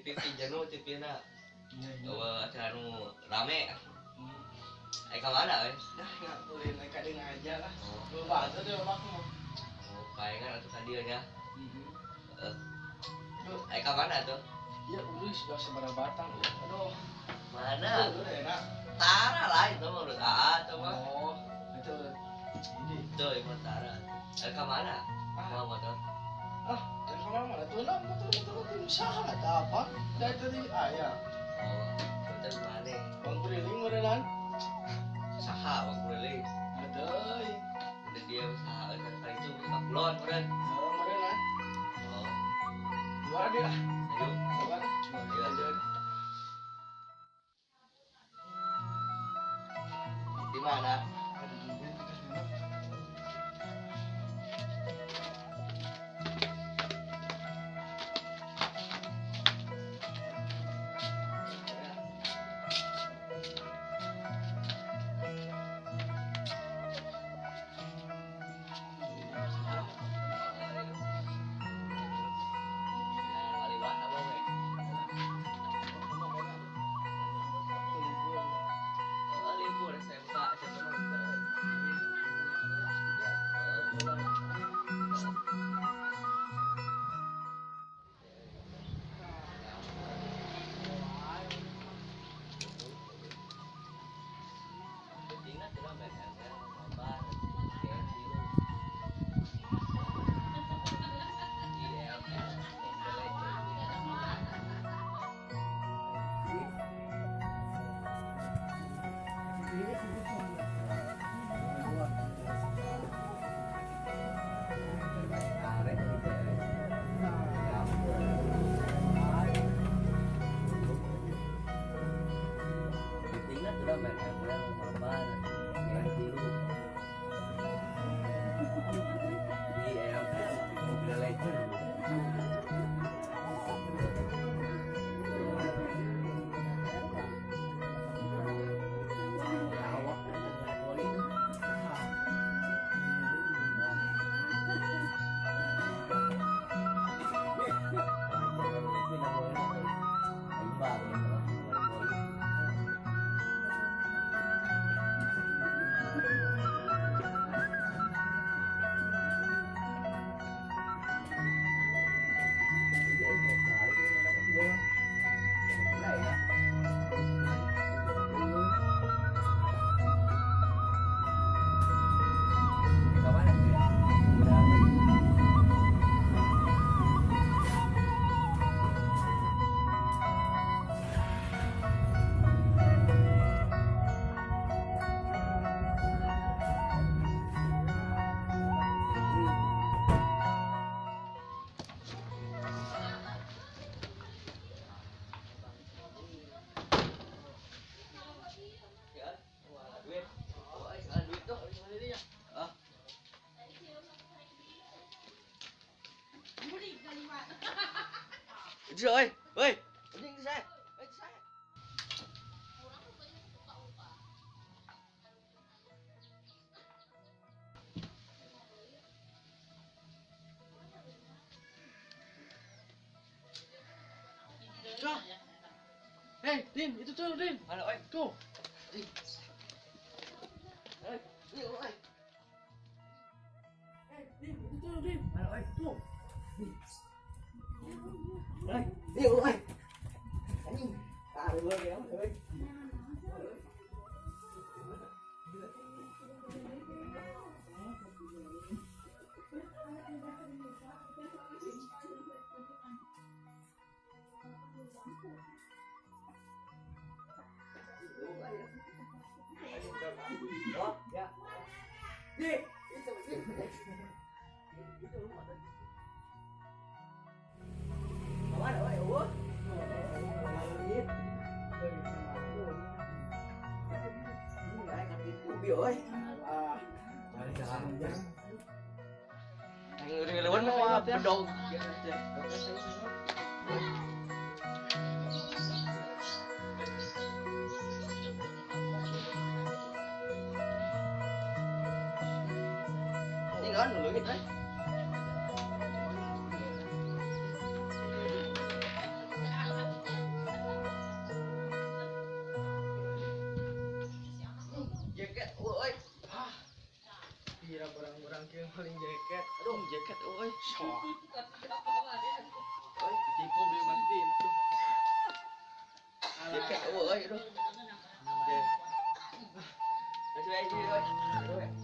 TV jenuh TV na. Bawa acara nu rame. Ai ka mana euy? Dah enggak boleh naik kadang aja lah. Lu bahasa teh mah. Oh, paengan atuh ka dieu nya. Heeh. Ai ka mana tuh? Ya udah sudah sabaraha batang. Aduh. Mana? Udah enak. Tara lah itu mah urut AA tuh mah. Oh, itu ini. Tuh, ieu tara. Ai ka mana? Mau motor. Ah, dari mana-mana tuh, nah, motor usaha atau apa? Dari tadi ayah. Oh, motor mana? Bang Kuriling modelan. Saha Bang Kuriling? Ada. Ada dia usaha kan kali itu kaplon modelan. Oh, modelan. Oh. Dua dia lah. Ayo. Sabar. Ayo aja. Di mana? Ada di mana? Rồi, ơi, xe. Hey, Din, itu tuh, Din. Halo, oi. Tuh. Din. Hey, oi. Hey, Din, itu tuh, Din. Halo, oi. Tuh. Ơi, đi ơi. Anjing. Ah, gua kéo ơi. Đó, dạ. Đi. Đi. Itu rumah teh. Kamana we eueuh? Leungit. Aing katipu bi euy. Ah, Jalan. Aing ngeureun mah bedog. Ini kan leungit euy. Jaket euy. Ah. Pira barang-barang kieu paling jaket. Aduh, jaket euy. Sok. Euy, katipu beli Martin. Jaket euy, aduh. Masih baik euy.